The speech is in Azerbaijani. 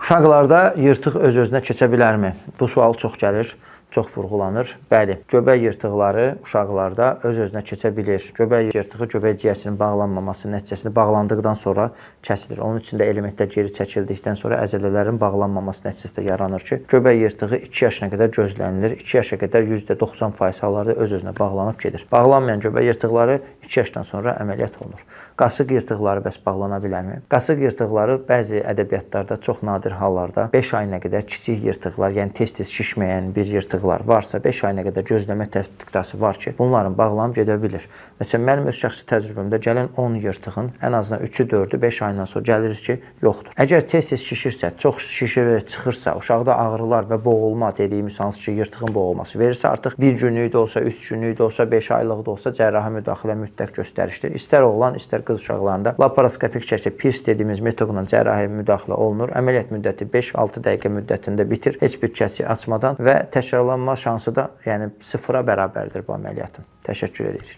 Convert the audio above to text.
Uşaqlarda yırtıq öz-özünə keçə bilərmi? Bu sual çox gəlir, çox vurğulanır. Bəli, göbək yırtıqları uşaqlarda öz-özünə keçə bilir. Göbək yırtığı göbək ciyəsinin bağlanmaması nəticəsində bağlandıqdan sonra kəsilir. Onun üçün də elementlər geri çəkildikdən sonra əzələlərin bağlanmaması nəticəsində yaranır ki, göbək yırtığı 2 yaşına qədər gözlənilir. 2 yaşa qədər %90% hallarda öz-özünə bağlanıb gedir. Bağlanmayan göbək yırtıqları 2 yaşdan sonra əməliyyat olunur. Qasıq yırtıqları bəs bağlana bilərmi? Qasıq yırtıqları bəzi ədəbiyyatlarda çox nadir hallarda 5 ayına qədər kiçik yırtıqlar, yəni tez-tez şişməyən bir yırtıqlar varsa 5 ayına qədər gözləmə taktikası var ki, bunların bağlanıb gedə bilir. Məsələn, mənim öz şəxsi təcrübəmdə gələn 10 yırtığın ən azından 3-ü, 4-ü 5 ayından sonra gəlir ki, yoxdur. Əgər tez-tez şişirsə, çox şişir və çıxırsa, uşaqda ağrılar və boğulma dediyimiz hansı ki, yırtığın boğulması verirsə, artıq 1 günlük də olsa, 3 günlük də olsa, 5 aylıq da olsa cərrahi müdaxilə mütləq göstərişdir. İstər oğlan, istər qız uşaqlarında laparoskopik şəkildə PIRS dediyimiz metodla cərrahi müdaxilə olunur. Əməliyyat müddəti 5-6 dəqiqə müddətində bitir, heç bir kəsi açmadan və təkrarlanma şansı da, yəni sıfıra bərabərdir bu əməliyyatın. Təşəkkür edirik.